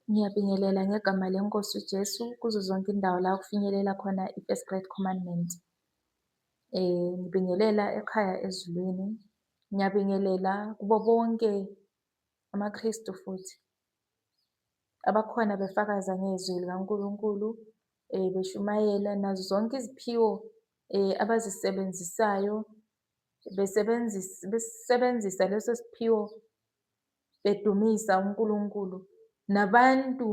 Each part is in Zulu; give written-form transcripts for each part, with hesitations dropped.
Ngiyabingelela ngegama leNkosi uJesu kuzo zonke indawo la kufinyelela khona i-First Great Commandment. Ngibingelela ekhaya ezulwini, ngiyabingelela kubo bonke amaKristu futhi abakhona befakaza ngezwi likaNkulunkulu, beshumayela nazo zonke iziphiwo abazisebenzisayo, besebenzisa leso siphiwo bedumisa uNkulunkulu. Nabantu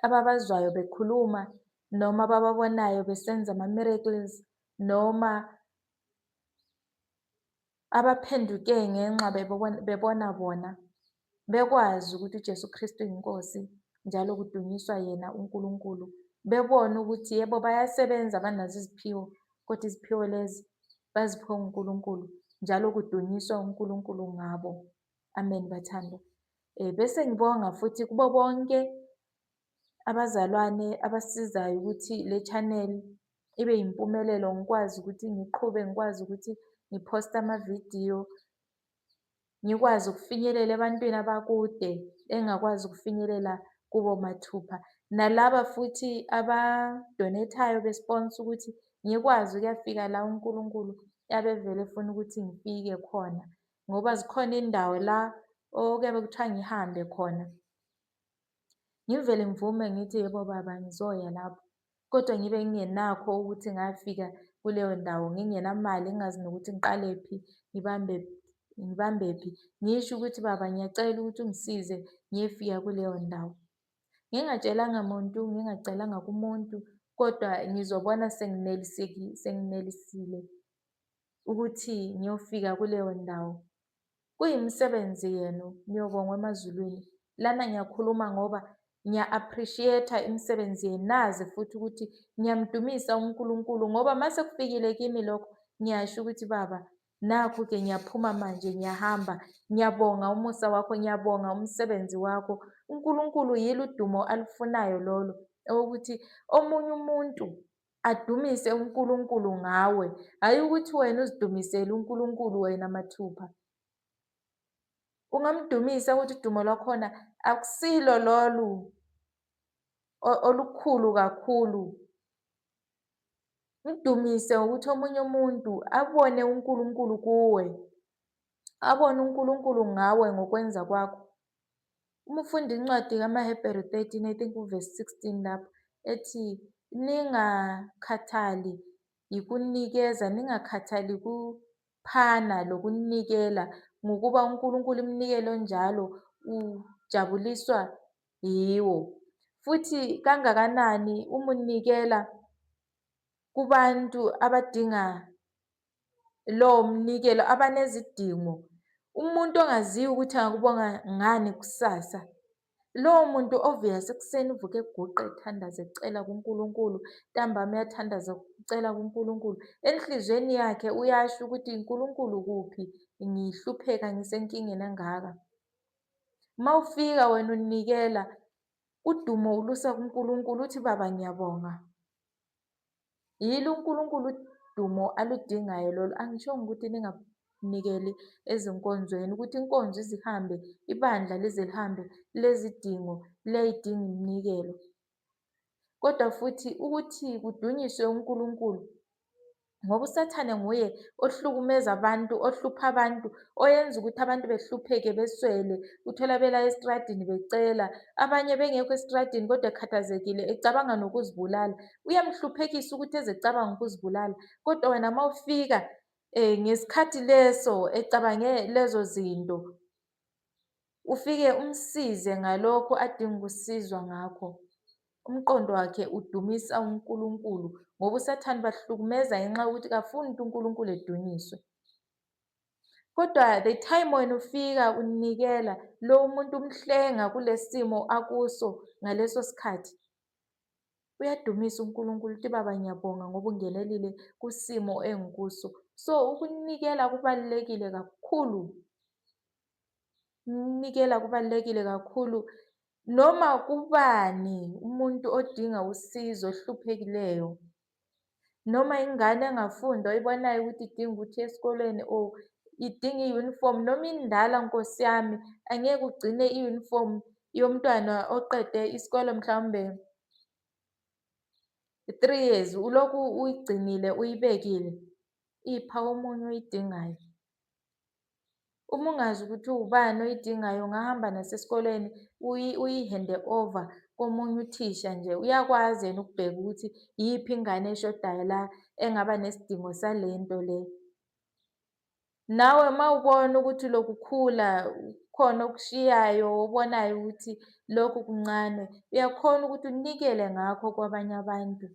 ababazwayo bekhuluma noma abababonayo besenza ama-miracles, noma abaphenduke ngenxa bebona bona, bekwazi ukuthi uJesu Kristu uyiNkosi, njalo kudunyiswa yena uNkulunkulu. Bebone ukuthi yebo bayasebenza banazo iziphiwo, kodwa iziphiwo lezi baziphiwe uNkulunkulu, njalo kudunyiswa uNkulunkulu ngabo. Amen bathandwa. Bese ngibonga futhi kubo bonke abazalwane abasizayo ukuthi le channel ibe yimpumelelo, ngikwazi ukuthi ngiqhube, ngikwazi ukuthi ngiphoste amavidiyo, ngikwazi ukufinyelela ebantwini abakude engingakwazi ukufinyelela kubo mathupha. Nalaba futhi abadonethayo besponsa ukuthi ngikwazi ukuyafika la uNkulunkulu abevele efuna ukuthi ngifike khona, ngoba zikhona indawo la okuyabe kuthiwa ngihambe khona, ngivele ngivume ngithi yebo baba ngizoya lapho, kodwa ngibe ngingenakho ukuthi ngafika kuleyo ndawo ngingenamali, ngingazi nokuthi ngiqalephi, ngibambephi, ngisho ukuthi baba ngiyacela ukuthi ungisize ngiyefika kuleyo ndawo. Ngingatshelanga muntu, ngingacelanga kumuntu, kodwa ngizobona senginelisile ukuthi ngiyofika kuleyo ndawo. Kuyimisebenzi yenu, niyobongwa emazulwini. Lana ngiyakhuluma ngoba ngiya-appreciate imisebenzi yenu, nazi futhi ukuthi ngiyamdumisa uNkulunkulu, ngoba mase kufikile kimi lokho, ngiyasho ukuthi baba, nakhu-ke ngiyaphuma manje, ngiyahamba, ngiyabonga umusa wakho, ngiyabonga umsebenzi wakho. uNkulunkulu yilo udumo alufunayo lolo, owokuthi omunye umuntu adumise uNkulunkulu ngawe, hhayi ukuthi wena uzidumisele uNkulunkulu wena mathupha. Ungamdumisa ukuthi udumo lwakhona akusilo lolu olukhulu kakhulu. Mdumise ngokuthi omunye umuntu abone uNkulunkulu kuwe, abone uNkulunkulu ngawe ngokwenza kwakho. Uma ufunda incwadi kaMahebheru 13, I think uvesi 16 lapho, ethi ningakhathali yikunikeza, ningakhathali kuphana lokunikela, ngokuba uNkulunkulu iminikelo enjalo ujabuliswa yiwo. Futhi kangakanani uma unikela kubantu abadinga lowo mnikelo, abanezidingo, umuntu ongaziyo ukuthi angakubonga ngani kusasa, lowo muntu ovuka yasekuseni uvuke eguqe ethandaza ecela kuNkulunkulu, ntambama uyathandaza ucela kuNkulunkulu, enhliziyweni yakhe uyasho ukuthi uNkulunkulu kuphi, ngihlupheka ngisenkingeni engaka. Uma ufika wena unikela, udumo ulusa kuNkulunkulu, uthi baba ngiyabonga. Yilo uNkulunkulu udumo aludingayo lolo. Angishongo ukuthi ninganikeli ezinkonzweni, ukuthi inkonzo izihambe, ibandla lize lihambe lezidingo, liyayidinga iminikelo. Kodwa futhi ukuthi kudunyiswe uNkulunkulu, ngoba uSathane nguye ohlukumeza abantu, ohlupha abantu, oyenza ukuthi abantu behlupheke beswele, uthola bela estradini becela, abanye bengekho estradini kodwa ekhathazekile ecabanga nokuzibulala. Uyamhluphekisa ukuthi eze ecabanga ukuzibulala, kodwa wena uma ufika ngesikhathi leso ecabange lezo zinto, ufike umsize ngalokho adinga ukusizwa ngakho. Umqondo wakhe udumisa uNkulunkulu, ngoba uSathane bahlukumeza ngenxa yokuthi kafuni ukuthi uNkulunkulu edunyiswe. Kodwa the time wena ufika unikela, lo muntu umhlenga kulesimo akuso ngaleso sikhathi, uyadumisa uNkulunkulu, uthi baba ngiyabonga ngoba ungenelile kusimo engikuso. So ukunikela kubalulekile kakhulu. Ukunikela kubalulekile kakhulu. Noma kubani umuntu odinga usizo ohluphekileyo, noma ingane engafundi oyibonayo ukuthi idinga ukuthi iye esikolweni or idinga i-uniform, noma indala nkosi yami, angeke ugcine i-uniform yomntwana oqede isikole mhlawumbe 3 years, ulokhu uyigcinile uyibekile, ipha omunye oyidingayo. Uma ungazi ukuthi uwubani oyidingayo, ungahamba nasesikoleni uyihende over komunye uthisha nje, uyakwazi yena ukubheka ukuthi iyiphi ingane eshodayo la engaba nesidingo sale nto le. Nawe uma ubona ukuthi ulokhu ukhula kukhona okushiyayo obonayo ukuthi lokhu kuncane, uyakhona ukuthi unikele ngakho kwabanye abantu.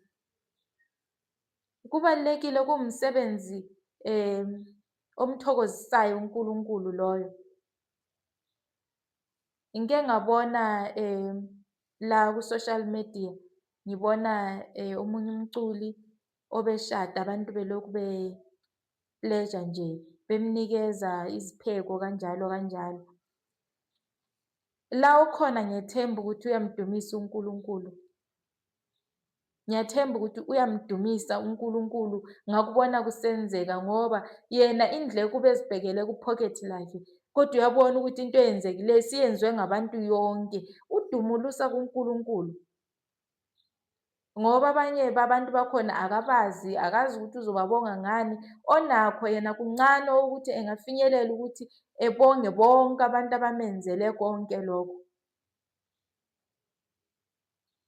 Kubalulekile, kuwumsebenzi omthokozisayo uNkulunkulu loyo. Ngike ngabona la ku-social media, ngibona omunye umculi obeshada, abantu belokhu be-pleasure nje, bemnikeza izipheko kanjalo kanjalo. La ukhona ngiyethemba ukuthi uyamdumisa uNkulunkulu. Ngiyathemba ukuthi uyamdumisa uNkulunkulu ngakubona kusenzeka, ngoba yena indleko ubezibhekele kuphokhethi lakhe, kodwa uyabona ukuthi into eyenzekileyo isiyenziwe ngabantu yonke. Udumo ulusa kuNkulunkulu, ngoba abanye babantu bakhona akabazi, akazi ukuthi uzobabonga ngani. Onakho yena kuncane ukuthi engafinyelela ukuthi ebonge bonke abantu abamenzele konke lokho.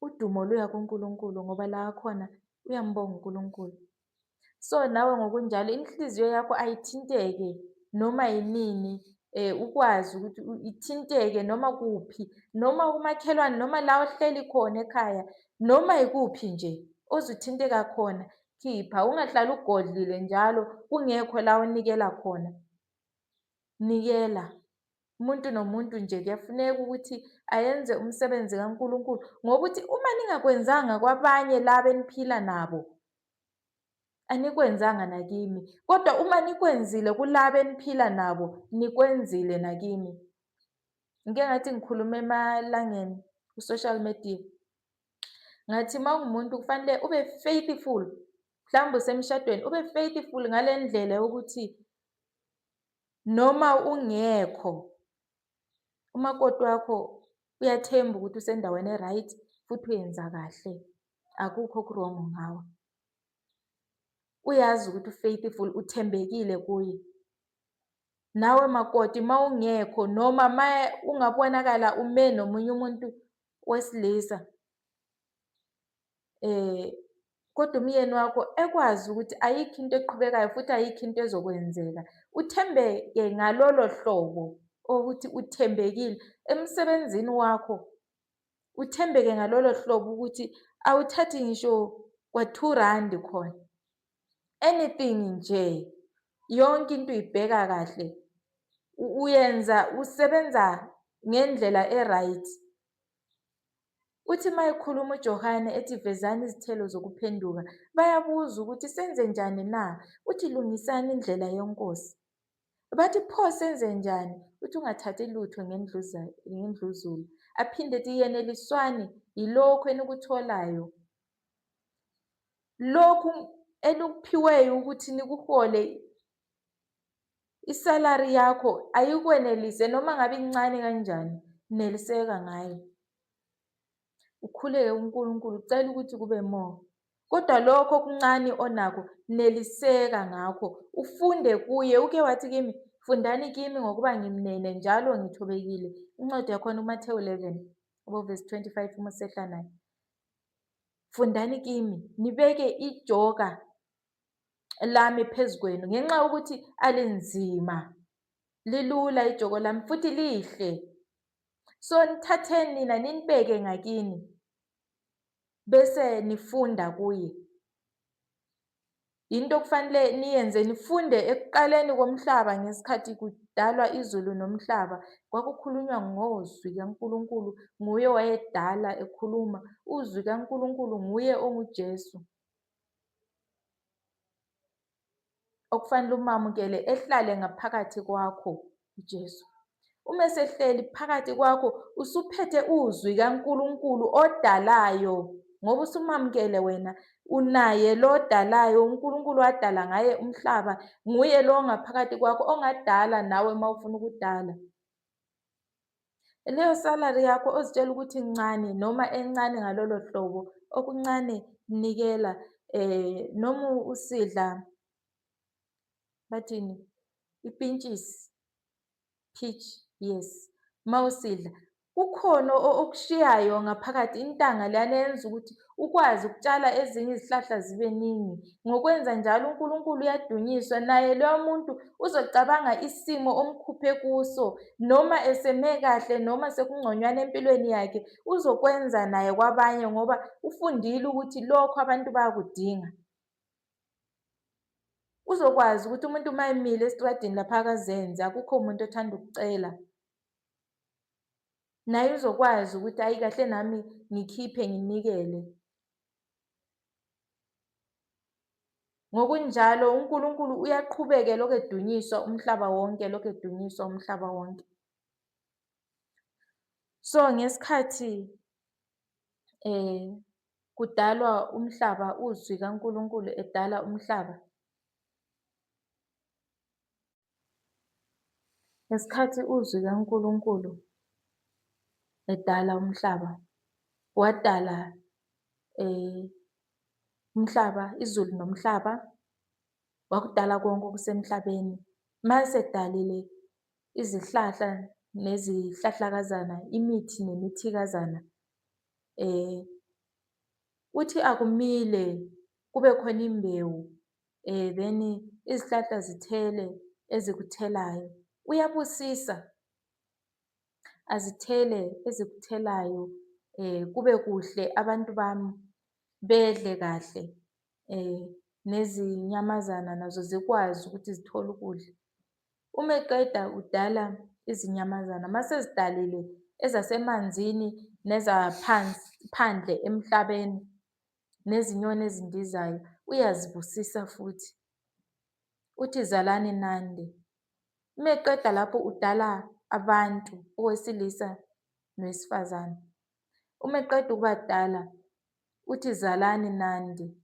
Udumo luya kuNkulunkulu, ngoba la khona uyambonga uNkulunkulu. So nawe ngokunjalo inhliziyo yakho ayithinteke noma yinini, ukwazi ukuthi ithinteke noma kuphi, noma kumakhelwane, noma la ohleli khona ekhaya, noma yikuphi nje ozuthinteka khona, khipha. Ungahlali ugodlile njalo kungekho la onikela khona. Nikela. Umuntu nomuntu nje kuyafuneka ukuthi ayenze umsebenzi kaNkulunkulu, ngokuthi uma ningakwenzanga kwabanye laba eniphila nabo, anikwenzanga nakimi. Kodwa uma nikwenzile kulaba eniphila nabo, nikwenzile nakimi. Ngike ngathi ngikhuluma emalangeni ku-social media, ngathi uma ungumuntu kufanele ube faithful, mhlawumbe usemshadweni, ube faithful ngale ndlela yokuthi noma ungekho, umakoti wakho uyathemba ukuthi usendaweni e-right futhi uyenza kahle, akukho oku-wrong ngawe. Uyazi ukuthi u-faithful, uthembekile kuye. Nawe makoti uma ungekho, noma uma ungabonakala ume nomunye umuntu wesilisa, kodwa umyeni wakho ekwazi ukuthi ayikho into eqhubekayo futhi ayikho into ezokwenzeka, uthembeke ngalolo hlobo ukuthi uthembekile emsebenzini wakho, uthembeke ngalolo hlobo ukuthi awuthathi ngisho kwa-2 rand khona, anything nje, yonke into uyibheka kahle, uyenza, usebenza ngendlela e-right. Uthi uma ekhuluma uJohane ethi vezani izithelo zokuphenduka, bayabuza ukuthi senze njani na? Uthi lungisani indlela yeNkosi. Bathi pho senze njani? Uthi ungathathi lutho ngendluzula. Aphinde ethi yeneliswani yilokhu enikutholayo, lokhu enikuphiweyo ukuthi nikuhole. Isalari yakho ayikwenelise noma ngabe incane kanjani, neliseka ngayo. Ukhuleke kuNkulunkulu, ucela ukuthi kube more. Kodwa lokho okuncane onakho, neliseka ngakho, ufunde kuye. Uke wathi kimi, fundani kimi ngokuba ngimnene njalo ngithobekile. Incwadi yakhona uMathewu 11, verse 25 uma usehla nayo. Fundani kimi, nibeke ijoka lami phezu kwenu, ngenxa yokuthi alinzima, lilula ijoko lami futhi lihle. So nithatheni nina ninibeke ngakini, bese nifunda kuye. Into okufanele niyenze, nifunde ekuqaleni komhlaba ngesikhathi kudalwa izulu nomhlaba, kwakukhulunywa ngozwi kaNkulunkulu, nguye owayedala ekhuluma. Uzwi kaNkulunkulu nguye onguJesu, okufanele umamukele ehlale ngaphakathi kwakho uJesu. Uma esehleli phakathi kwakho, usuphethe uzwi kaNkulunkulu odalayo, ngoba usumamukele wena, unaye lo odalayo. uNkulunkulu wadala ngaye umhlaba, nguye lo ongaphakathi kwakho ongadala nawe uma ufuna ukudala. Leyo salary yakho ozitshela ukuthi incane noma encane ngalolo hlobo, okuncane nikela, noma usidla bathini, ipintshisi, peach, yes, mawusidla kukhona okushiyayo ngaphakathi, intanga leyana eyenza ukuthi ukwazi ukutshala ezinye izihlahla zibe ningi. Ngokwenza njalo uNkulunkulu uyadunyiswa, naye loya muntu uzocabanga isimo omkhuphe kuso, noma eseme kahle noma sekungconywana empilweni yakhe, uzokwenza naye kwabanye ngoba ufundile ukuthi lokho abantu bayakudinga. Uzokwazi ukuthi umuntu uma emile estradini lapha akazenzi, akukho muntu othanda ukucela. Naye uzokwazi ukuthi ayi kahle nami ngikhiphe nginikele. Ngokunjalo uNkulunkulu uyaqhubeka elokhu edunyiswa umhlaba wonke, elokhu edunyiswa umhlaba wonke. So ngesikhathi kudalwa umhlaba, uzwi kaNkulunkulu edala umhlaba, ngesikhathi uzwi kaNkulunkulu edala umhlaba, wadala umhlaba, izulu nomhlaba, wakudala konke okusemhlabeni. Mase edalile izihlahla nezihlahlakazana, imithi nemithikazana, uthi akumile kube khona imbewu, then izihlahla zithele ezikuthelayo. Uyabusisa, azithele ezikuthelayo, kube kuhle, abantu bami bedle kahle, nezinyamazana nazo zikwazi ukuthi zithole ukudla. Uma eqeda udala izinyamazana, mase ezidalile ezasemanzini nezaphansi phandle emhlabeni, nezinyoni ezindizayo, uyazibusisa futhi. Uthi zalani nande. Uma eqeda lapho udala abantu, owesilisa nowesifazane. Uma eqeda ukubadala, uthi zalani nande.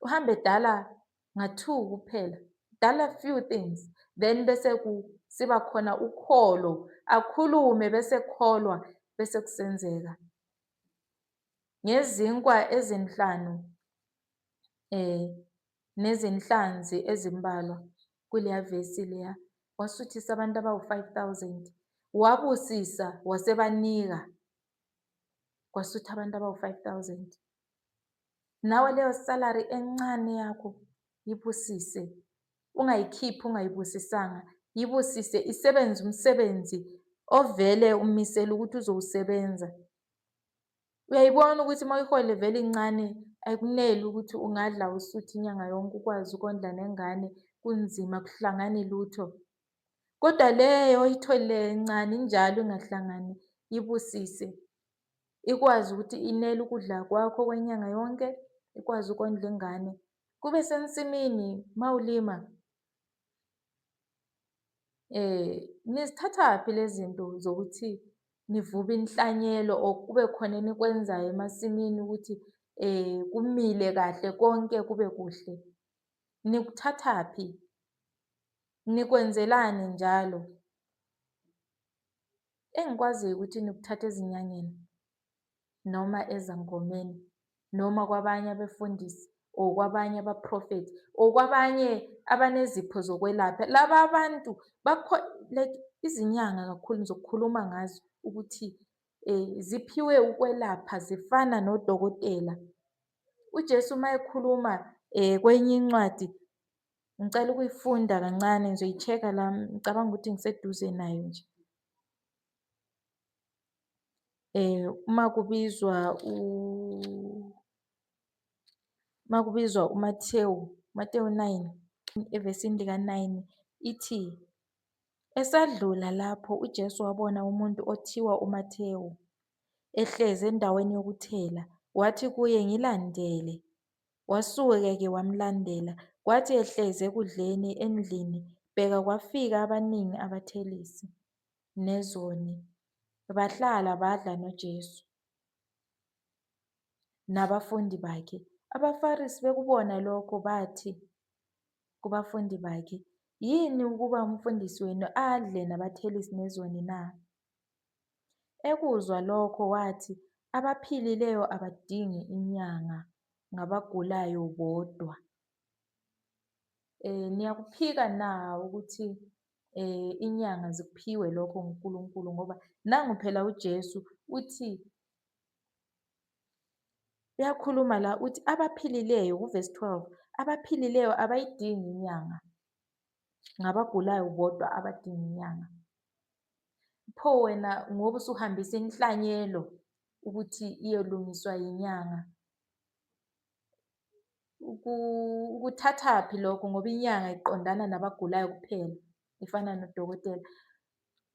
Uhambe edala nga-two kuphela, dala few things, then bese kusiba khona ukholo, akhulume bese kholwa, bese kusenzeka. Ngezinkwa ezinhlanu nezinhlanzi ezimbalwa kuleya vesi leya, wasuthisa abantu abawu-5000, wabusisa wasebanika, kwasutha abantu abawu-5000. Nawe leyo salary encane yakho ibusise, ungayikhiphi ungayibusisanga, ibusise isebenze umsebenzi ovele umisele ukuthi uzowusebenza. Uyayibona ukuthi uma uyihola vele incane, ayikuneli ukuthi ungadla usuthe inyanga yonke, ukwazi ukondla nengane, kunzima akuhlangani lutho. Kodwa leyo oyitholileyo encane injalo ingahlangani, ibusise. Ikwazi ukuthi inele ukudla kwakho kwenyanga yonke, ikwazi ukondla ingane. Kube sensimini mawulima. Nizithathaphi lezi zinto zokuthi nivube inhlanyelo or kube khona enikwenzayo emasimini ukuthi kumile kahle konke kube kuhle? Nikuthathaphi? Nikwenzelani njalo? Engikwaziyo ukuthi nikuthatha ezinyangeni noma ezangomeni noma kwabanye abefundisi or kwabanye abaprofethi or kwabanye abanezipho zokwelapha. Laba abantu bakho like izinyanga kakhulu, ngizokhuluma ngazo ukuthi ziphiwe ukwelapha, zifana nodokotela. uJesu uma ekhuluma kwenye incwadi, ngicela ukuyifunda kancane, ngizoyi-check-a la, ngicabanga ukuthi ngiseduze nayo nje. Uma kubizwa uma kubizwa uMathewu, Matewu 9 evesini lika 9 ithi, esadlula lapho uJesu wabona umuntu othiwa uMathewu ehlezi endaweni yokuthela, wathi kuye, ngilandele. Wasuka-ke wamlandela. Kwathi ehlezi ekudleni endlini, bheka kwafika abaningi abathelisi nezoni, bahlala badla noJesu nabafundi bakhe. AbaFarisi bekubona lokho bathi kubafundi bakhe, yini ukuba umfundisi wenu adle nabathelisi nezoni na? Ekuzwa lokho wathi, abaphilileyo abadingi inyanga, ngabagulayo bodwa. Niyakuphika na ukuthi inyanga zikuphiwe lokho nguNkulunkulu? Ngoba nangu phela uJesu uthi uyakhuluma la uthi abaphilileyo, kuvesi 12, abaphilileyo abayidingi inyanga, ngabagulayo bodwa abadinga inyanga. Pho wena ngoba usuhambisa inhlanyelo ukuthi iyolungiswa yinyanga, ukuthathaphi lokho? Ngoba inyanga iqondana nabagulayo kuphela, ifana nodokotela.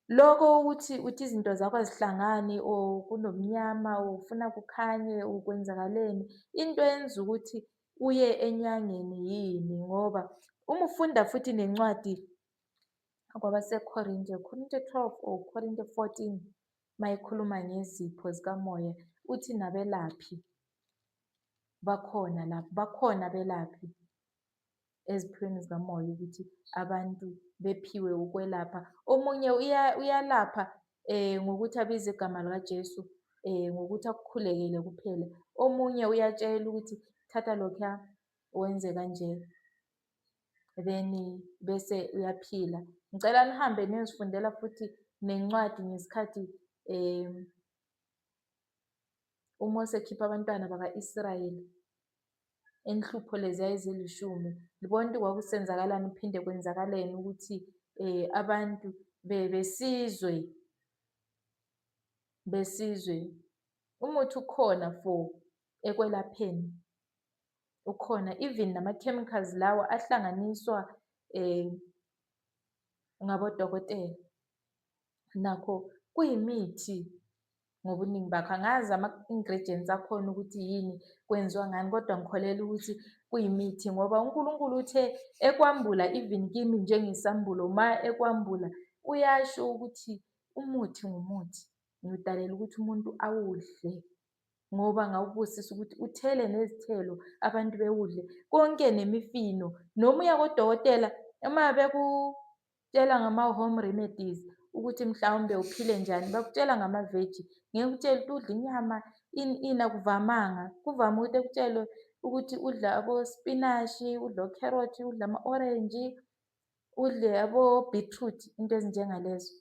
Lokho ukuthi uthi izinto zakho azihlangani, or kunomnyama, or ufuna kukhanye, or kwenzakaleni, into eyenza ukuthi uye enyangeni yini? Ngoba uma ufunda futhi nencwadi kwabaseKorinte, Korinte 12 or Korinte 14, mayikhuluma ngezipho zikamoya, uthi nabelaphi bakhona lapho, bakhona abelaphi eziphiweni zikamoya, ukuthi abantu bephiwe ukwelapha. Omunye uyalapha ngokuthi abize igama likaJesu, ngokuthi akukhulekele kuphela. Omunye uyatshela ukuthi thatha lokhuya wenze kanje, then bese uyaphila. Ngicela nihambe niyozifundela futhi nencwadi ngesikhathi uMose ekhipha abantwana bakwa-Israyeli enhlupho lezi ezilishumi, libona ukuthi kwakusenzakalani, kuphinde kwenzakaleni ukuthi abantu besizwe, besizwe. Umuthi ukhona for ekwelapheni, ukhona even nama-chemicals lawa ahlanganiswa ngabodokotela, nakho kuyimithi ngobuningi bakho. Angazi ama-ingredients akhona ukuthi yini, kwenziwa ngani, kodwa ngikholelwa ukuthi kuyimithi, ngoba uNkulunkulu uthe ekwambula even kimi njengesambulo, ma ekwambula uyasho ukuthi umuthi ngumuthi, ngiwudalela ukuthi umuntu awudle, ngoba ngawubusisa ukuthi uthele nezithelo abantu bewudle, konke nemifino. Noma uya kodokotela, uma bekutshela ngama-home remedies ukuthi mhlawumbe uphile njani, bakutshela ngama-veggie, ngeke ukutshele ukuthi udle inyama ini ini, akuvamanga. Kuvame ukuthi ekutshelwe ukuthi udla abo-spinashi, udle okherothi, udle ama-orange, udle abo-beetroot, into ezinjengalezo.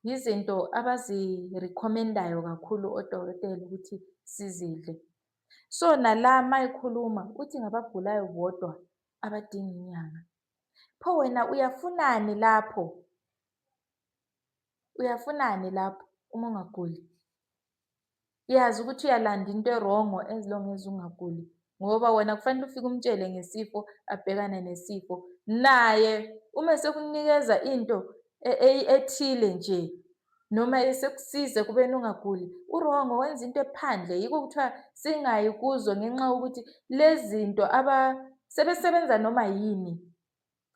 Yizinto abazirekhomendayo kakhulu odokotela ukuthi sizidle. So nala mayikhuluma uthi ngabagulayo bodwa abadinga inyanga. Pho wena uyafunani lapho? Uyafunani lapho uma ungaguli? Uyazi ukuthi uyalanda into erongo as long as ungaguli, ngoba wena kufanele ufike umtshele ngesifo, abhekane nesifo. Naye uma sekunikeza into ethile nje, noma esekusiza ekubeni ungaguli, urongo, wenza into ephandle. Yiko kuthiwa singayi kuzo ngenxa yokuthi lezi zinto sebesebenza noma yini,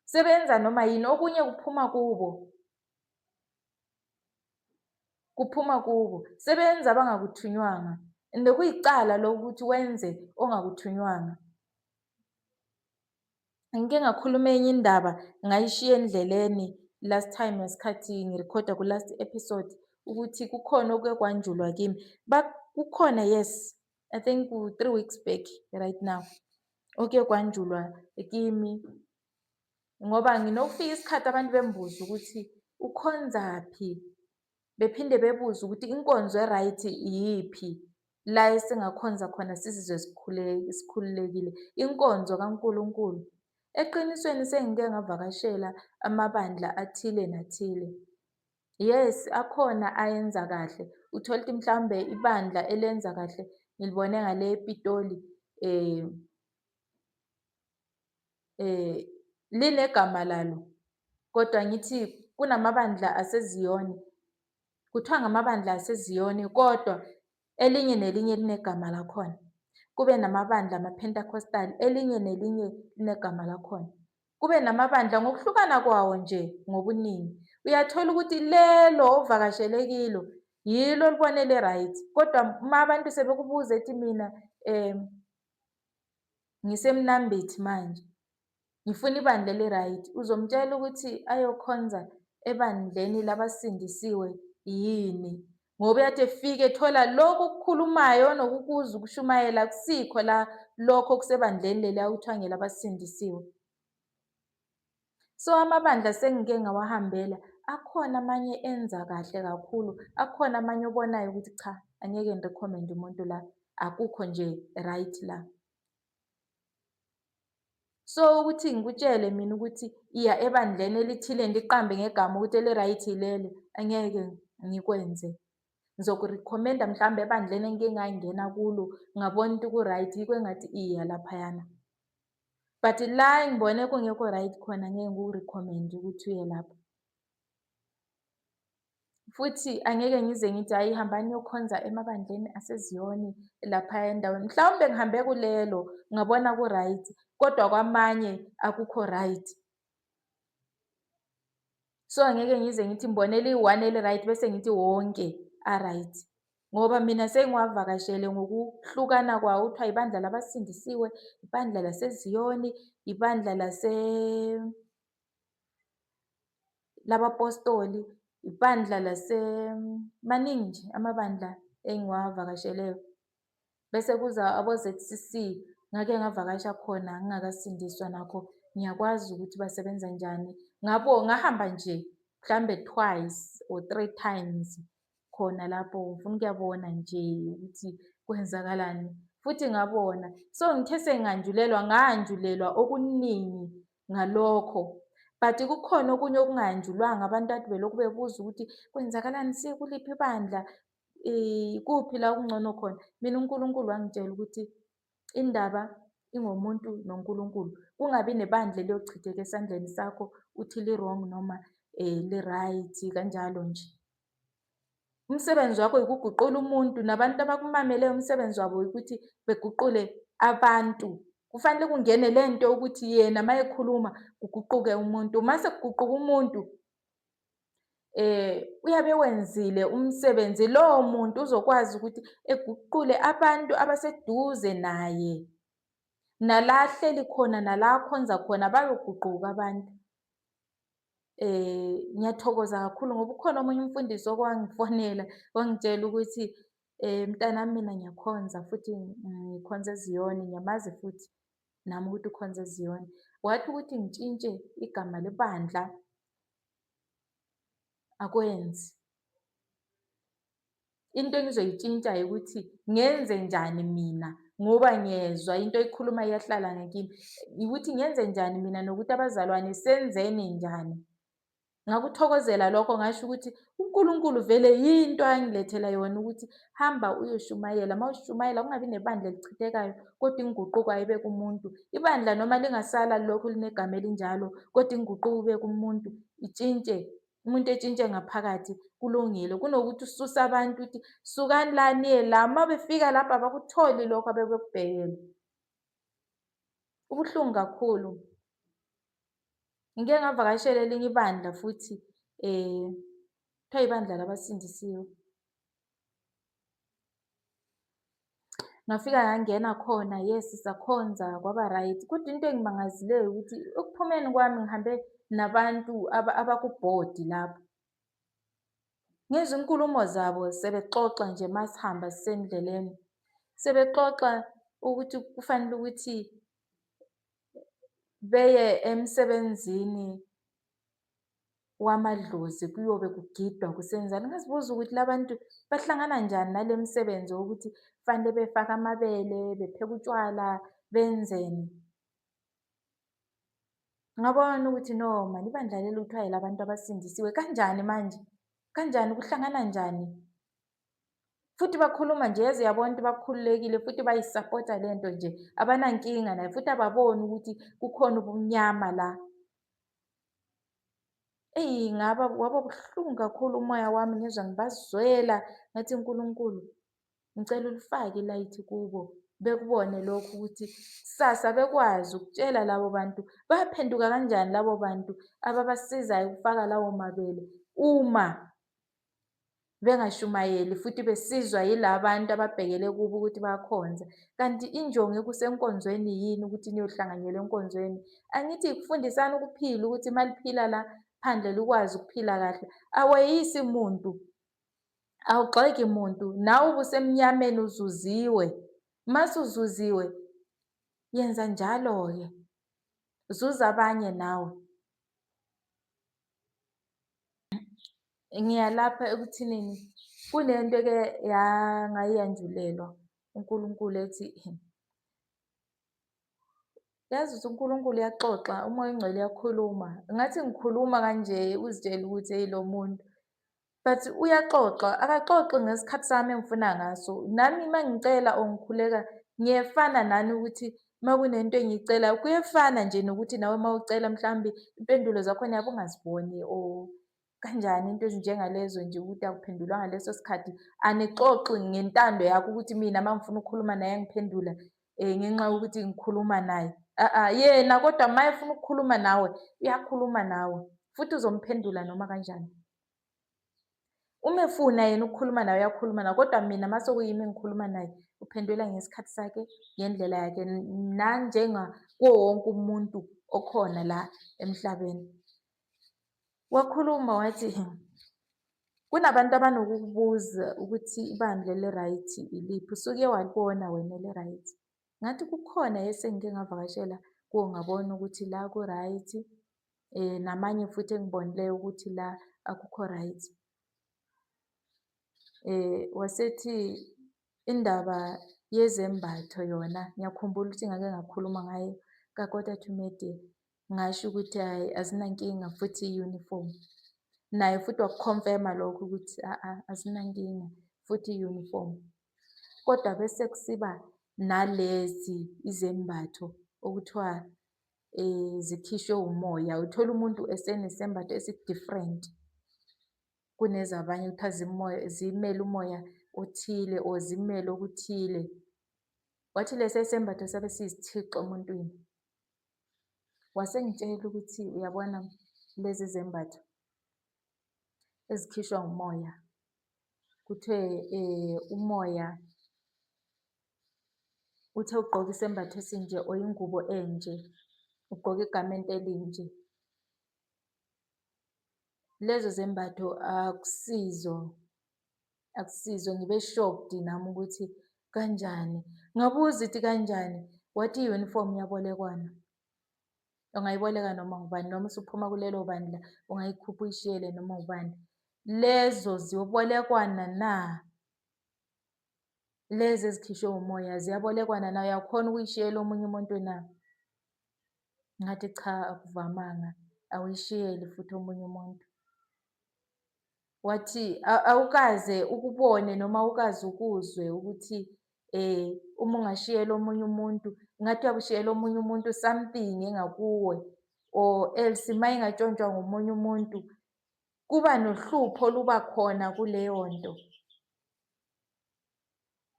sebenza noma yini, okunye kuphuma kubo, kuphuma kubo, sebenza abangakuthunyywanga. And kuyicala lokuthi wenze ongakuthunywanga. Ngike ngakhuluma enye indaba ngayishiya endleleni last time ngesikhathi ngirekhoda ku-last episode, ukuthi kukhona okuke kwanjulwa kimi. Kukhona, yes, I think 3 weeks back right now, okuye kwanjulwa kimi, ngoba nginokufika isikhathi abantu bembuza ukuthi ukhonzaphi, bephinde bebuze ukuthi inkonzo e-right iyiphi, la esingakhonza khona sizizwe sikhululekile, inkonzo kaNkulunkulu. Eqinisweni sengike ngavakashela amabandla athile nathile. Yes, akhona ayenza kahle. Uthola ukuthi mhlawumbe ibandla elenza kahle ngilibone ngale ePitoli, linegama lalo, kodwa ngithi kunamabandla aseZiyoni, kuthiwa ngamabandla aseZiyoni, kodwa elinye nelinye linegama lakhona. Kube namabandla ama-Pentecostal, elinye nelinye linegama lakhona. Kube namabandla ngokuhlukana kwawo nje ngobuningi. Uyathola ukuthi lelo ovakashele kilo yilo olibone le-right, kodwa uma abantu sebekubuza ethi mina ngisemnambithi manje, ngifuna ibandla eli-right, uzomtshela ukuthi ayokhonza ebandleni labasindisiwe yini? Ngoba uyathi efika ethola lokhu okukhulumayo nokukuza ukushumayela kusikho la lokho okusebandleni leliya kuthiwa ngelabasindisiwe. So amabandla sengike ngawahambela, akhona amanye enza kahle kakhulu, akhona amanye obonayo ukuthi cha, angeke ngi-recommend-e umuntu la, akukho nje right la. So ukuthi ngikutshele mina ukuthi iya ebandleni elithile ngiqambe ngegama ukuthi eli-right yileli, angeke ngikwenze. Ngizoku-recommend-a mhlawumbe ebandleni engike ngangena kulo, ngabona ukuthi ku-right, yikho engathi iya laphayana. But la engibone kungekho right khona ngeke ngiku-recommend-e ukuthi uye lapho. Futhi angeke ngize ngithi hhayi hambani niyokhonza emabandleni aseZiyoni laphaya endaweni. Mhlawumbe ngihambe kulelo ngabona ku-right, kodwa kwamanye akukho right. So angeke ngize ngithi ngibone eliyi-one eli-right bese ngithi wonke a-right. Ngoba mina sengiwavakashele ngokuhlukana kwawo, kuthiwa ibandla labasindisiwe, ibandla laseZiyoni, ibandla labapostoli, ibandla maningi nje amabandla engiwavakasheleyo. Bese kuza abo-Z_C_C, ngake ngavakasha khona ngingakasindiswa nakho, ngiyakwazi ukuthi basebenza njani. Ngahamba nje mhlawumbe twice or three times khona lapho, ngifuna ukuyabona nje ukuthi kwenzakalani, futhi ngabona. So ngithe sengihanjulelwa, ngahanjulelwa okuningi ngalokho. But kukhona okunye okungahanjulwanga, abantu kade belokhu bebuza ukuthi kwenzakalani, siye kuliphi ibandla, kuphi la okungcono khona. Mina uNkulunkulu wangitshela ukuthi indaba ingomuntu noNkulunkulu, kungabi nebandla eliyochitheka esandleni sakho uthi li-wrong noma li-right kanjalo nje. Umsebenzi wakho ukuguqula umuntu, nabantu abakumameleyo umsebenzi wabo ukuthi beguqule abantu. Kufanele kungene le nto yokuthi yena uma ekhuluma kuguquke umuntu. Uma sekuguquka umuntu, uyabe wenzile umsebenzi, lowo muntu uzokwazi ukuthi eguqule abantu abaseduze naye, nala ahleli khona, nala akhonza khona bayoguquka abantu. Ngiyathokoza kakhulu ngoba ukhona omunye umfundisi okwangifonela wangitshela ukuthi mntanami mina ngiyakhonza futhi ngikhonza eZiyoni, ngiyamazi futhi nami ukuthi ukhonza eZiyoni. Wathi ukuthi ngitshintshe igama lebandla akwenzi. Into engizoyitshintsha ukuthi ngenze njani mina ngoba ngiyezwa into oyikhuluma iyahlala ngakimi, ukuthi ngenze njani mina nokuthi abazalwane senzeni njani. Ngakuthokozela lokho, ngasho ukuthi uNkulunkulu vele yinto angilethela yona ukuthi hamba uyoshumayela. Uma ushumayela kungabi nebandla elichithekayo, kodwa inguquko ayibe kumuntu. Ibandla noma lingasala lokhu linegama elinjalo, kodwa inguquko ibe kumuntu, itshintshe. Umuntu etshintshe ngaphakathi kulungile, kunokuthi ususe abantu uthi sukani la niye la. Uma befika lapho abakutholi lokho abebekubhekele. Kubuhlungu kakhulu. Ngike ngavakashela elinye ibandla futhi kuthiwa ibandla labasindisiwe. Ngafika ngangena khona, yes, sakhonza kwaba right. Kodwa into engimangazileyo ukuthi ekuphumeni kwami ngihambe nabantu abakubhodi lapho. Ngezwa inkulumo zabo sebexoxa nje masihamba sisendleleni. Sebexoxa ukuthi kufanele ukuthi beye emsebenzini wamadlozi kuyobe kugidwa kusenzani. Ngazibuza ukuthi la bantu bahlangana njani nale misebenzi wokuthi kufanele befake amabele, bepheke utshwala, benzeni. Ngabona ukuthi no mani, ibandla leli kuthiwa elabantu abasindisiwe. Kanjani manje? Kanjani? Kuhlangana njani? Futhi bakhuluma nje yaze yabona ukuthi bakhululekile futhi bayisapota le nto nje, abanankinga nayo futhi ababoni ukuthi kukhona ubumnyama la. Eyi, ngaba waba buhlungu kakhulu umoya wami, ngizwa ngibazwela, ngathi Nkulunkulu ngicela ulifake ilayithi kubo, bekubone lokhu ukuthi kusasa bekwazi ukutshela labo bantu baphenduka kanjani labo bantu ababasizayo ukufaka lawo mabele uma bengashumayeli futhi besizwa yila bantu ababhekele kubo ukuthi bakhonze. Kanti injongo ekusenkonzweni yini ukuthi niyohlanganyela enkonzweni? Angithi kufundisana ukuphila ukuthi uma liphila la phandle likwazi ukuphila kahle. Aweyisi muntu. Awugxeki muntu, nawe ubusemnyameni uzuziwe. Masuzuziwe, yenza njalo-ke. Zuza abanye nawe. Ngiyalapha ekuthinini kunento eke ngayanjulelwa uNkulunkulu ethi, yazi ukuthi uNkulunkulu uyaxoxa, uMoya oNgcwele uyakhuluma. Ngathi ngikhuluma kanje uzitshele ukuthi eyi lo muntu, but uyaxoxa, akaxoxi ngesikhathi sami engifuna ngaso. Nami uma ngicela or ngikhuleka ngiyefana nani ukuthi uma kunento engiyicelayo kuyefana nje nokuthi nawe uma ucela mhlawumbe impendulo zakhona uyabe ungaziboni or kanjani into ezinjengalezo nje ukuthi akuphendulwa ngaleso sikhathi. Anixoxi ngentando yakho ukuthi mina uma ngifuna ukukhuluma naye angiphendula ngenxa yokuthi ngikhuluma naye. A-a, yena kodwa uma efuna ukukhuluma nawe uyakhuluma nawe futhi uzomphendula noma kanjani. Uma efuna yena ukukhuluma nawe uyakhuluma nawe, kodwa mina uma sekuyimi engikhuluma naye uphendula ngesikhathi sakhe, ngendlela yakhe, nanjengakuwo wonke umuntu okhona la emhlabeni. Wakhuluma wathi kunabantu abanokukubuza ukuthi ibandla eli-right iliphi, usuke walibona wena eli-right. Ngathi kukhona esengike ngavakashela kuwo ngabona ukuthi la ku-right, namanye futhi engibonileyo ukuthi la akukho right. Wasethi indaba yezembatho yona, ngiyakhumbula ukuthi ngake ngakhuluma ngayo ka-quarter to midday, ngasho ukuthi hhayi azinankinga futhi i-uniform. Naye futhi wakukhonfema lokho ukuthi a-a azinankinga futhi i-uniform. Kodwa bese kusiba nalezi izembatho okuthiwa zikhishwe umoya. Uthola umuntu esenesembatho esi-different kunezabanye, kuthiwa zimele umoya othile or zimele okuthile. Wathi lesi sembatho sabe siyisithixo emuntwini. Wasengitshela ukuthi uyabona lezi zembatho ezikhishwa ngumoya, kuthiwe umoya uthe ugqoke isembatho esinje or ingubo enje, ugqoke igamenti elinje. Lezo zembatho akusizo, akusizo. Ngibe shocked nami ukuthi kanjani. Ngabuza ukuthi kanjani, wathi i-uniform iyabolekwana. Ungayiboleka noma ngubani, noma usuphuma kulelo bandla ungayikhupha uyishiyele noma ubani. Lezo ziyobolekwana na? Lezi ezikhishwe umoya ziyabolekwana na? Uyakhona ukuyishiyela omunye umuntu na? Ngathi cha, akuvamanga, awuyishiyeli futhi omunye umuntu. Wathi awukaze ukubone noma awukaze ukuzwe ukuthi uma ungashiyela omunye umuntu, ngathi uyakushiyela omunye umuntu something engakuwe or else uma ingatshontshwa ngomunye umuntu, kuba nohlupho oluba khona kuleyo nto.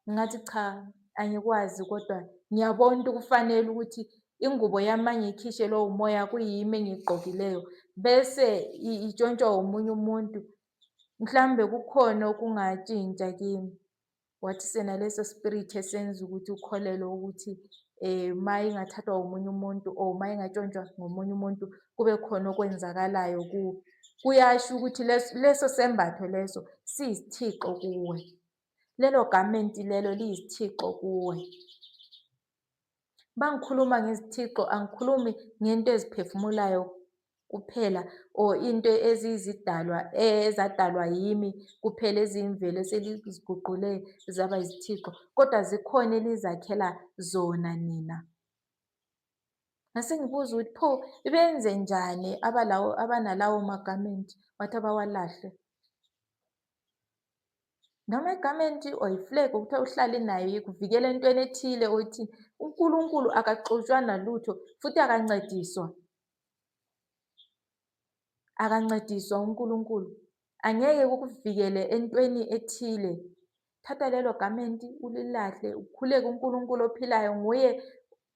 Ngathi cha, angikwazi kodwa ngiyabona ukuthi kufanele ukuthi ingubo yami uma ngiyikhishelwe umoya kuyimi engiyigqokileyo bese itshontshwa omunye umuntu, mhlawumbe kukhona okungatshintsha kimi. Wathi sena leso spirit esenza ukuthi ukholelwe ukuthi uma ingathathwa omunye umuntu or uma ingatshontshwa ngomunye umuntu kube khona okwenzakalayo kuwe. Kuyasho ukuthi leso sembatho leso siyisithixo kuwe. Lelo gamenti lelo liyisithixo kuwe. Uma ngikhuluma ngezithixo angikhulumi ngento eziphefumulayo kuphela or into eziyizidalwa ezadalwa yimi kuphela eziyimvelo eseliziguqule zaba izithixo, kodwa zikhona enizakhela zona nina. Ngase ngibuza ukuthi pho benze njani abalawo abanalawo magamenti, wathi abawalahle. Noma igamenti or i-flag okuthiwa uhlale nayo ikuvikela entweni ethile or ithini. UNkulunkulu akaxutshwa nalutho futhi akancediswa. Akancediswa uNkulunkulu. Angeke kukuvikele entweni ethile. Thatha lelo gamenti ulilahle, ukhuleke uNkulunkulu ophilayo nguye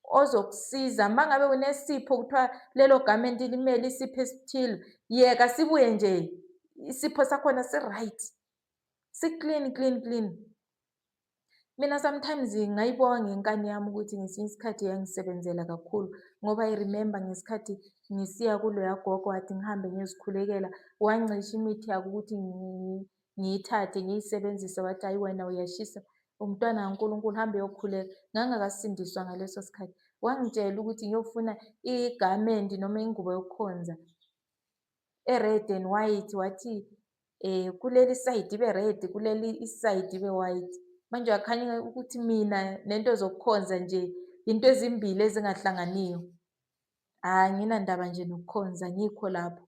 ozokusiza. Uma ngabe unesipho kuthiwa lelo gamenti limele isipho esithile, yeka sibuye nje isipho sakhona si-right, si-clean clean clean. Mina sometimes ngayibonga ngenkani yami ukuthi ngesinye isikhathi yangisebenzela kakhulu ngoba I remember ngesikhathi ngisiya kuloya gogo wathi ngihambe ngiyozikhulekela, wancisha imithi yakhe ukuthi Ngiyithathe ngiyisebenzise, wathi hhayi wena uyashisa, umntwana kaNkulunkulu hamba uyokhuleka. Ngangakasindiswa ngaleso sikhathi. Wangitshela ukuthi ngiyofuna i-garment noma ingubo yokukhonza e-red and white, wathi kuleli side ibe red, kuleli isayidi ibe white. Manje uyakhanya ukuthi mina nento zokukhonza nje into ezimbili ezingahlanganiyo. Anginandaba nje nokukhonza, ngikho lapho.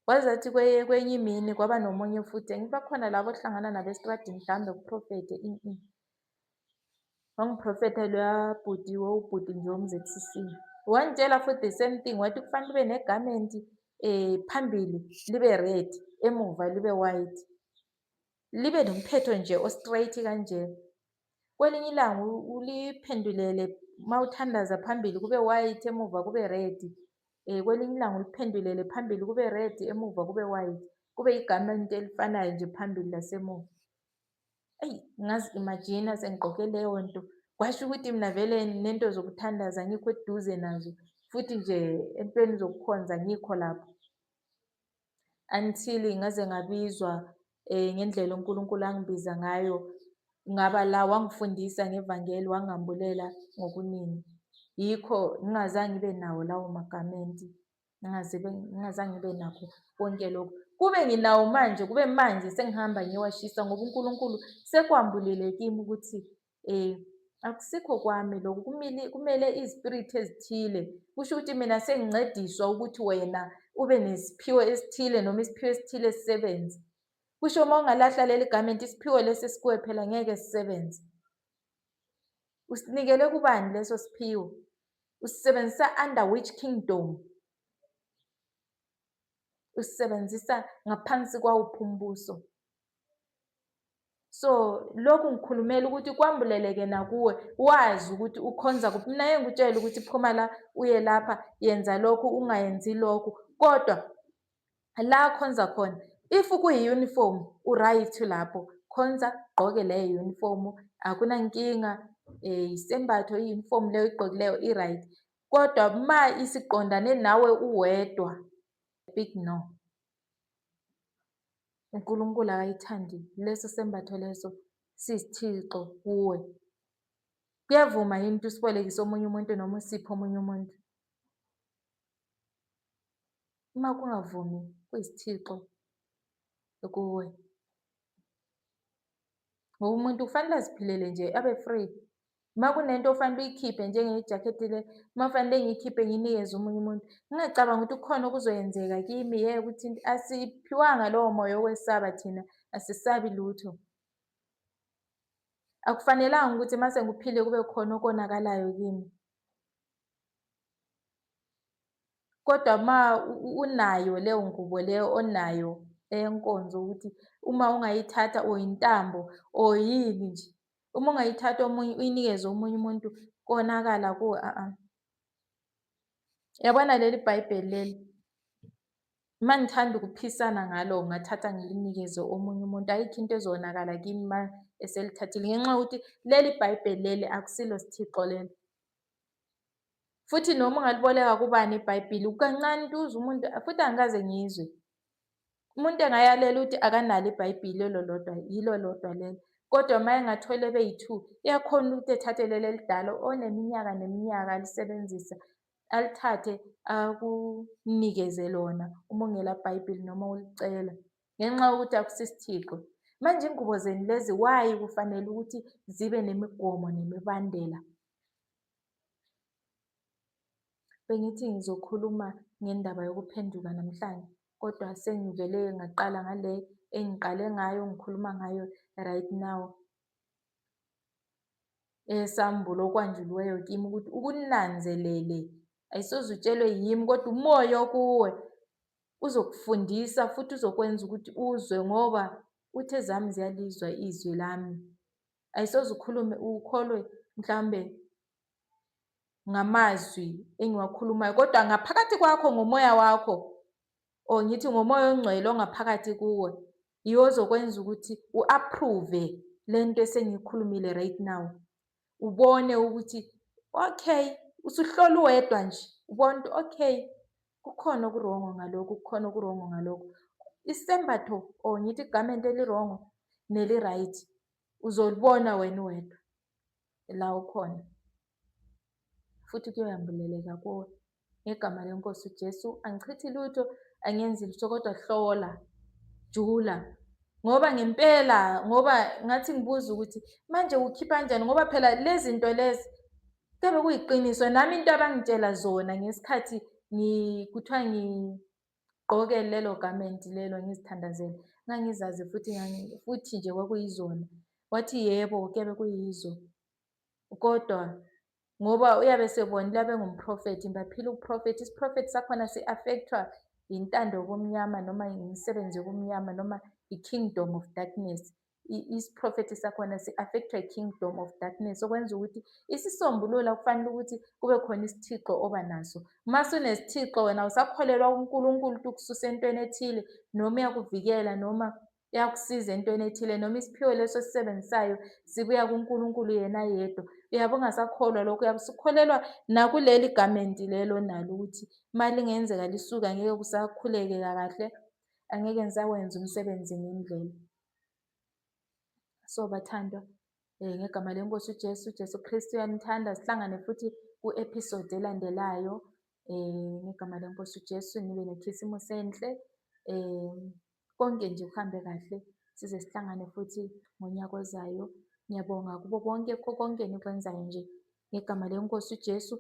Waze athi kwenye imini kwaba nomunye futhi, angithi bakhona labo ohlangana nabo estradini mhlawumbe kuprofethe ini ini. Wangiprofetha loya bhuti, wawubhuti nje wom-Z_C_C. Wangitshela futhi the same thing, wathi kufanele ube ne-garment phambili libe red, emuva libe white. Libe nomphetho nje o-straight kanje. Kwelinye ilanga uliphendulele uma uthandaza phambili kube white, emuva kube red. Kwelinye ilanga uliphendulele phambili kube red, emuva kube white. Kube i-garment elifanayo nje phambili nasemuva. Eyi, ngazi-imagine-a sengigqoke leyo nto. Kwasho ukuthi mina vele nento zokuthandaza ngikho eduze nazo, futhi nje entweni zokukhonza ngikho lapho. Until ngaze ngabizwa ngendlela uNkulunkulu angibiza ngayo, ngaba la wangifundisa ngevangeli, wangambulela ngokuningi. Yikho ngingazange ngibe nawo lawo magamenti, ngingazange ngibe nakho konke lokho. Kube nginawo manje, kube manje sengihamba ngiyowashisa ngoba uNkulunkulu sekwambulile kimi ukuthi akusikho kwami lokhu, kumele izipirithi ezithile. Kusho ukuthi mina sengincediswa ukuthi wena ube nesiphiwo esithile noma isiphiwo esithile sisebenze. Kusho uma ungalahla leli garment, isiphiwo lesi esikuwe phela ngeke sisebenze. Usinikele kubani leso siphiwo? Usisebenzisa under which kingdom? Usisebenzisa ngaphansi kwawuphi umbuso? So lokhu ngikhulumela ukuthi kwambuleleke nakuwe, wazi ukuthi ukhonza kuphi. Mina ngeke ngikutshele ukuthi phuma la uye lapha, yenza lokhu, ungayenzi lokhu, kodwa la khonza khona, if kuyi-uniform u-right lapho, khonza gqoke leyo uniform, akunankinga. Isembatho i-uniform leyo oyigqokileyo i-right, kodwa uma isiqondane nawe uwedwa, big no. uNkulunkulu akayithandi leso sembatho, leso siyisithixo kuwe. Kuyavuma yini ukuthi usibolekise omunye umuntu noma usiphe omunye umuntu? Uma kungavumi, kuyisithixo kuwe. Ngoba umuntu kufanele aziphilele nje, abe free. Uma kunento ofanele uyikhiphe njengejakhethi le, uma kufanele ngiyikhiphe ngiyinikeze omunye umuntu, ngingacabangi ukuthi kukhona okuzoyenzeka kimi. Yeke ukuthi asiphiwanga lowo moya okwesaba thina, asisabi lutho. Akufanelanga ukuthi uma sengikuphile kube khona okonakalayo kimi. Kodwa uma unayo leyo ngubo leyo onayo eyenkonzo, ukuthi uma ungayithatha or intambo or yini nje, uma ungayithatha omunye uyinikeze omunye umuntu konakala kuwe, a-a. Yabona leli Bhayibheli leli, uma ngithanda ukuphisana ngalo, ngathatha ngilinikeze omunye umuntu, ayikho into ezonakala kimi uma eselithathile, ngenxa yokuthi leli Bhayibheli leli akusilo sithixo leli. Futhi noma ungaliboleka kubani iBhayibheli, kancane into uzwe umuntu, futhi angikaze ngizwe umuntu engayalela ukuthi akanalo iBhayibheli elolodwa, yilo lodwa lelo. Kodwa uma engathola ebeyi-two, uyakhona ukuthi ethathe leli elidala oneminyaka neminyaka alisebenzisa, alithathe akunikeze lona uma ungela Bhayibheli noma ulicela, ngenxa yokuthi akusisithixo. Manje ingubo zenu lezi, why kufanele ukuthi zibe nemigomo nemibandela? Bengithi ngizokhuluma ngendaba yokuphenduka namhlanje, kodwa sengivele ngaqala ngale engiqale ngayo ngikhuluma ngayo right now. Esambulo okwanjuliweyo kimi ukuthi ukunanzelele, ayisoze utshelwe yimi, kodwa umoya okuwe uzokufundisa futhi uzokwenza ukuthi uzwe, ngoba uthi ezami ziyalizwa izwi lami. Ayisoze ukhulume ukholwe mhlawumbe ngamazwi engiwakhulumayo, kodwa ngaphakathi kwakho ngomoya wakho, or ngithi ngomoya ongcwele ongaphakathi kuwe, yiwo ozokwenza ukuthi u-approve lento esengiyikhulumile right now. Ubone ukuthi okay, usuhlola uwedwa nje, ubone ukuthi okay, kukhona okurongo ngalokhu, kukhona okurongo ngalokhu. Isembatho or ngithi igamenti elirongo neli-right uzolibona wena uwedwa la ukhona, futhi kuyoyambuleleka kuwe ngegama leNkosi uJesu. Angichithi lutho, angenzi lutho, kodwa hlola, jula, ngoba ngempela, ngoba ngathi ngibuza ukuthi manje ukhipha kanjani, ngoba phela lezi zinto lezi kuyabe kuyiqiniso. Nami into abangitshela zona ngesikhathi kuthiwa ngigqoke lelo garment lelo ngizithandazele, ngangizazi futhi futhi nje kwakuyizona. Wathi yebo, kuyabe kuyizo, kodwa ngoba uyabe esebonile abe ngumprofethi, baphila ubuprofethi. Isiprofethi sakhona si-affect-wa yintando yobumnyama noma yimisebenzi yobumnyama noma i-kingdom of darkness. Isiprofethi sakhona si-affect-wa i-kingdom of darkness, okwenza ukuthi isisombululo kufanele ukuthi kube khona isithixo oba naso. Uma sunesithixo wena usakholelwa kuNkulunkulu ukuthi ukususa entweni ethile, noma uyakuvikela, noma uyakusiza entweni ethile, noma isiphiwo leso osisebenzisayo sibuya kuNkulunkulu yena yedwa. Uyabe ungasakholwa lokho, uyabe usukholelwa nakuleli gamenti lelo onalo ukuthi uma lingenzeka lisuke angeke kusakhulekeka kahle, angeke ngisawenza umsebenzi ngendlela. So bathandwa, ngegama leNkosi uJesu, uJesu Kristu uyanithanda. Sihlangane futhi ku-episode elandelayo. Ngegama leNkosi uJesu, nibe nekhisimusi enhle. Konke nje kuhambe kahle, size sihlangane futhi ngonyaka ozayo. Ngiyabonga kubo bonke, kukho konke enikwenzayo nje ngegama leNkosi uJesu.